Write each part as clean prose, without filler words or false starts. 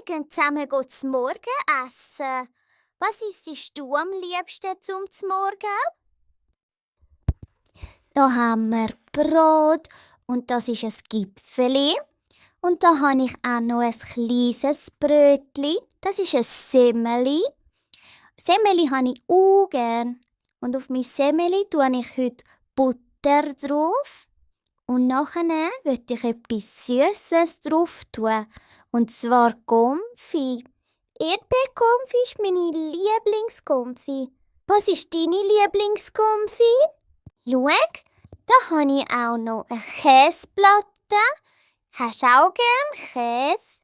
wir gehen zusammen zum Morgen essen. Was isst du am liebsten zum Morgen? Da haben wir Brot und das ist ein Gipfeli. Und da habe ich auch noch ein kleines Brötchen. Das ist ein Semmeli. Semmeli habe ich auch gern. Und auf mein Semmeli tue ich heute Butter drauf. Und nachher möchte ich etwas Süßes drauf tun. Und zwar Konfi. Erdbeerkonfi ist meine Lieblingskonfi. Was ist deine Lieblingskonfi? Schau, da habe ich auch noch eine Käseplatte. Hast du auch gern Käse?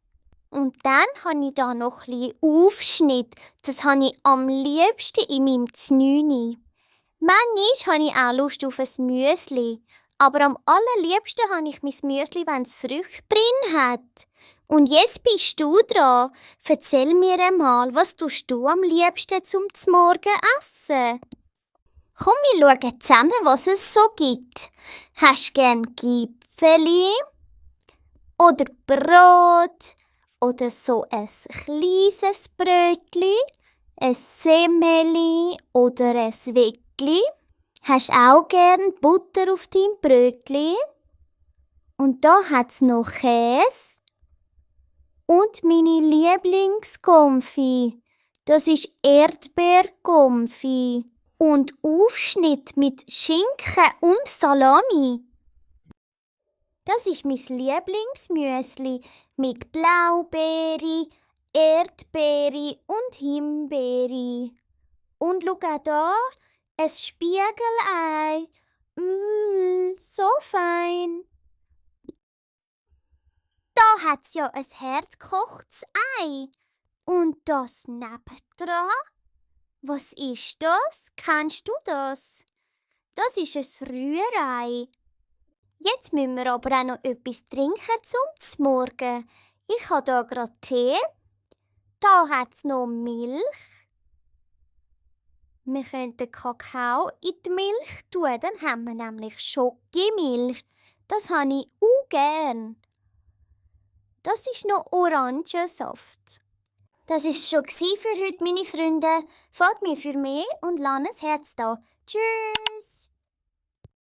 Und dann habe ich da noch ein bisschen Aufschnitt. Das habe ich am liebsten in meinem Znüni. Manchmal habe ich auch Lust auf ein Müsli. Aber am allerliebsten habe ich mein Müsli, wenn es Früchte drin hat. Und jetzt bist du dran. Erzähl mir einmal, was tust du am liebsten zum Morgen essen? Komm, wir schauen zusammen, was es so gibt. Hast du gern Gipfeli? Oder Brot? Oder so ein kleines Brötchen? Ein Semmeli oder ein Weckli? Hast du auch gern Butter auf deinem Brötchen? Und da hat es noch Käse. Und meine Lieblingskonfi. Das ist Erdbeerkonfi. Und Aufschnitt mit Schinken und Salami. Das ist mein Lieblingsmüsli mit Blaubeere, Erdbeere und Himbeere. Und schau auch da, ein Spiegelei. So fein. Da hat's ja ein herzgekochtes Ei. Und das nebendran? Was ist das? Kennst du das? Das ist ein Rührei. Jetzt müssen wir aber auch noch etwas trinken zum Morgen. Ich habe hier gerade Tee. Da hat es noch Milch. Wir können den Kakao in die Milch tun, dann haben wir nämlich Schokimilch. Das habe ich auch gern. Das ist noch Orangensaft. Das war schon für heute, meine Freunde. Folgt mir für mehr und lasst ein Herz da. Tschüss!